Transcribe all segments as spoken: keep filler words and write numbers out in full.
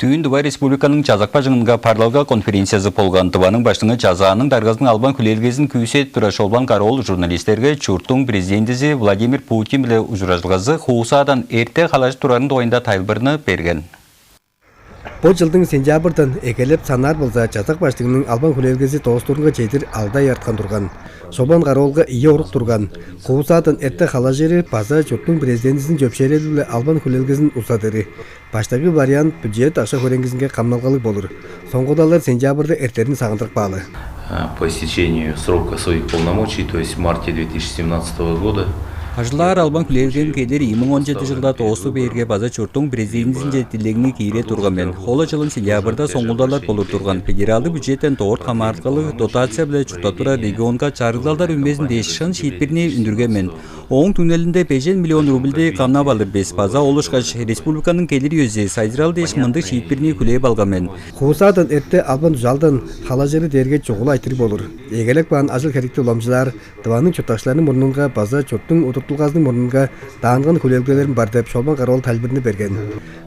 Дүүн Тыва Республиканың Чазак бажыңынга парлалга конференциясы болган. Тываның Баштыңы Чазааның даргазының албан хүлээлгезин күүседип турар Шолбан Кара-оол журналистерге чурттуң президентизи Владимир Путин-биле ужуражылгазы хуусаадан эрте халажып турарын дугайында тайылбырны берген. Бо чылдың сентябрьдан эгелеп санаар болза, Чазак Баштыңының албан хүлээлгези доостуурунга чедир алды ай арткан турган. Шолбан Кара-оолга ийи орук турган. Хуусаадан эрте халажыры база чурттуң президентизиниң чөпшээрели-биле албан хүлээлгезин узадыры. Баштагы вариант бюджет акша-хөреңгизинге камналгалыг болур. Соңгудалар сентябрьда эртерин сагындырып каалы. По истечению срока своих полномочий, то есть в марте две тысячи семнадцатого года. Ажылаар албан хүлээлгем келир ийи муң он чеди чылда доосту бээрге база чурттуң президентизинче дилегни киире турган мен. Ол чылын сентябрьда соңгулдалар болур турган. Федералдык бюджеттен дорт хамаарылгалыг дотация-биле чурттап турар регионга чарыгдалдар үнмезин дээш шын шиитпирни үндүрген мен. Ооң түңнелинде бежен миллион рубльди камнап алыр бис. База ол ышкаш республиканың келир үези сайзырал дээш мындыг шиитпирни хүлээп алган мен. Хуусаадан эрте албан дужаалдан халажыры дээрге чугула айтырыг болур. Эгелеп каан ажыл-херекти уламчылаар, Тываның чурттакчыларының мурнунга база чурттуң удуртулгазының мурнунга даанган хүлээлгелерим бар деп Шолбан Кара-оол тайылбырны берген.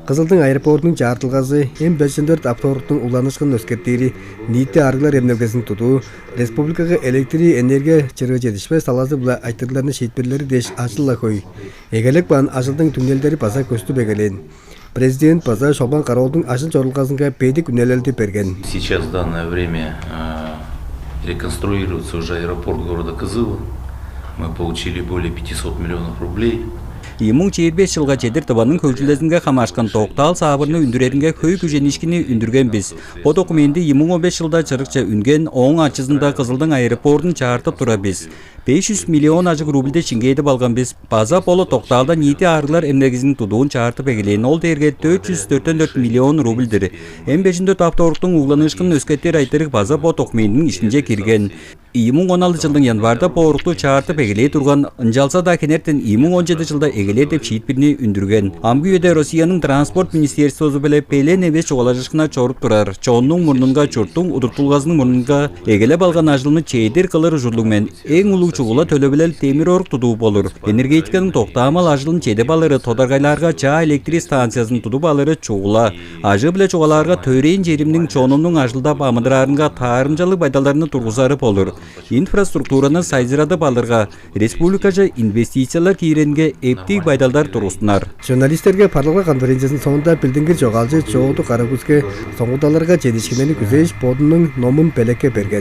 Кызылдың аэропортунуң чаартылгазы, М бежен дөрт автооруктуң угланыышкынын өскертири, ниити аарыглар эмнелгезин тудуу, республикага электри энергия чырыы четишпес талазы-биле айтырыгларны шиитпирлери дээш ажыл-ла хөй. Эгелеп каан ажылдың түңнелдери база көстүп эгелээн. Президент база Шолбан Кара-оолдуң ажыл-чорулгазынга бедик үнелелди берген. Сейчас в данное время э, реконструируется уже аэропорт города Кызыла. Мы получили более пятисот миллионов рублей. Ийи муң чээрби беш чылга чедир Тываның хөгжүлдезинге хамаашкан доктаал саавырны үндүреринге хөй күженишкини үндүрген бис. Бо документи ийи муң он беш чылда чырыкче үнген, ооң ачызында Кызылдың аэропортун чаартып турар бис. Беш чүс миллион ажыг рубльди шиңгээдип алган бис. База бо-ла доктаалда ниити аарыглар эмнелгезиниң тудуун чаартып эгелээн, ол дээрге дөрт чүс дөртен дөрт миллион рубльдир. М бежен дөрт автооруктуң угланыышкынын өскертир айтырыг база бо документиниң иштинче кирген. Ийи муң он алды чылдың январда бо орукту чаартып эгелээ турган, ынчалза-даа хенертен ийи муң он чеди чылда эгелээр деп шиитпирни үндүрген. Амгы үеде Россияның транспорт министерствозу-биле белен эвес чугаалажыышкыннар чоруп турар. Чоннуң мурнунга, чурттуң удуртулгазының мурнунга эгелеп алган ажылымны чедир кылыр ужурлуг мен. Эң улуг чугула төлевилел демир орук тудуу болур. Энергетиканың доктаамал ажылын чедип алыры, тодаргайлаарга чаа электри станциязын тудуп алыры чугула. Ажыы-биле чугаалаарга, төрээн черимниң, чонумнуң ажылдап амыдыраарынга таарымчалыг байдалдарны тургузары болур. Инфраструктураны сайзырадып алырга, республикаже инвестициялар кииреринге эптиг байдалдар тургустунар. Журналистерге парлалга конференциясының соонда билдингир чогаалчы Чооду Карагүске соңгудаларга чедишкиннерни күзээш бодунуң номун белекке берген.